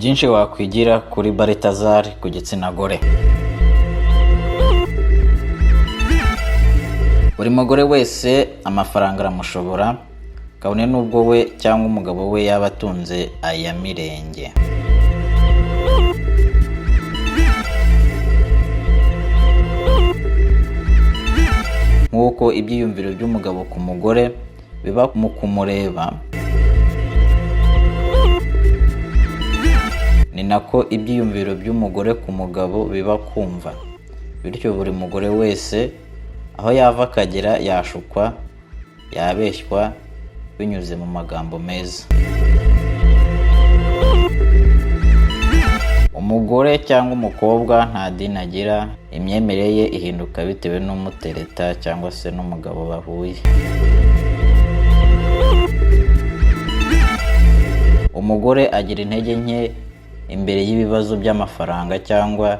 Byinshi wakwigira kuri Baltazar ku gitsina gore. Buri mugore wese amafaranga aramushobora, kabone n'ubwo we cyangwa umugabo we yaba atunze aya mirenge. Nk'uko ibyiyumviro by'umugabo ku mugore biba mu kumureba, ni nako ibyiyumviro by'umugore ku mugabo biba kumva. Bityo buri mugore wese aho yava akagera yashukwa, yabeshywa binyuze mu magambo meza. Umugore cyangwa umukobwa nta dini agira, imyemerere ye ihinduka bitewe n'umutereta cyangwa se n'umugabo bahuye. Umugore agira intege nke imbere y'ibibazo by'amafaranga cyangwa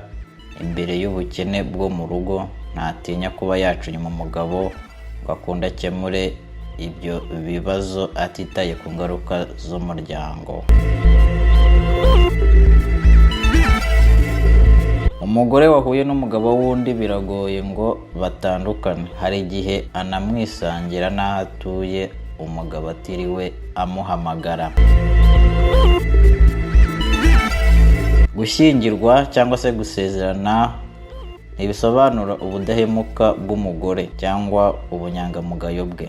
imbere y'ubukene bwo mu rugo, ntatinya kuba yaca inyuma umugabo ngo akunde akemure ibyo bibazo atitaye ku ngaruka z'umuryango. Umugore wahuye n'umugabo w'undi biragoye ngo batandukane, hari igihe anamwisangira n'aho atuye umugabo atiriwe amuhamagara. Gushyingirwa cyangwa se gusezerana ntibisobanura ubudahemuka bw'umugore cyangwa ubunyangamugayo bwe.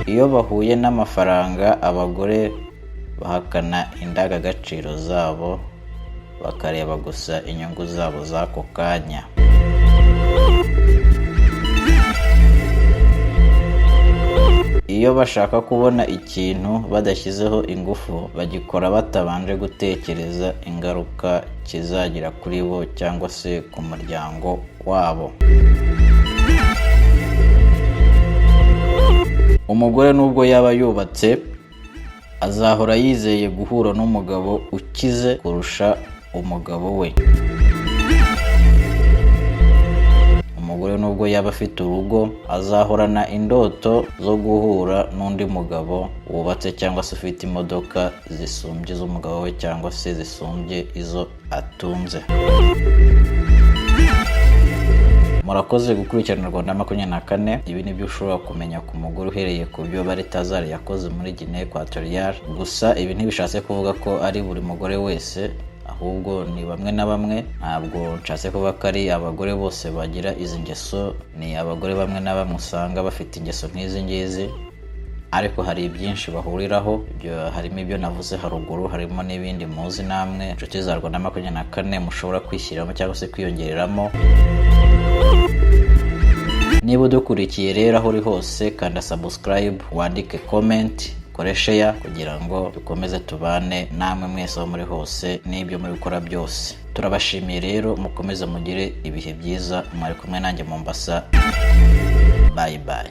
Iyo bahuye n'amafaranga, abagore bahakana indangagaciro zabo bakareba gusa inyungu zabo z'ako kanya. Iyo bashaka kubona ikintu badashyizeho ingufu, bagikora batabanje gutekereza ingaruka kizagira kuri bo cyangwa se ku muryango wabo. Umugore nubwo yaba yubatse, azahora yizeye guhura n'umugabo ukize kurusha umugabo we. Umugore nubwo yaba afite urugo, azahorana indoto zo guhura n'undi mugabo wubatse cyangwa se ufite imodoka zisumbye iz'umugabo we cyangwa se zisumbye izo atunze. Murakoze gukurikirana Rwanda 24. Ibi ni byo ushobora kumenya ku mugore uhereye ku byo Baltazar yakoze muri Guinée Equatoriale. Gusa ibi ntibishatse kuvuga ko ari buri mugore wese, ahubwo ni bamwe na bamwe. Ntabwo nshatse kuvuga ko ari abagore bose bagira izi ngeso, ni abagore bamwe na bamwe usanga bafite ingeso nk'izi ngizi, ariko hari byinshi bahuriraho. Ibyo harimo ibyo navuze haruguru, harimo n'ibindi muzi namwe inshuti za Rwanda 24 mushobora kwishyiramo cyangwa se kwiyongereramo. Niba udukurikiye rero aho uri hose, kanda subscribe, wandike comment, ukore share kugira ngo dukomeze tubane namwe mwese aho muri hose n'ibyo muri gukora byose. Turabashimiye rero, mukomeze mugire ibihe byiza. Mwari kumwe nanjye Mombasa. Bye bye.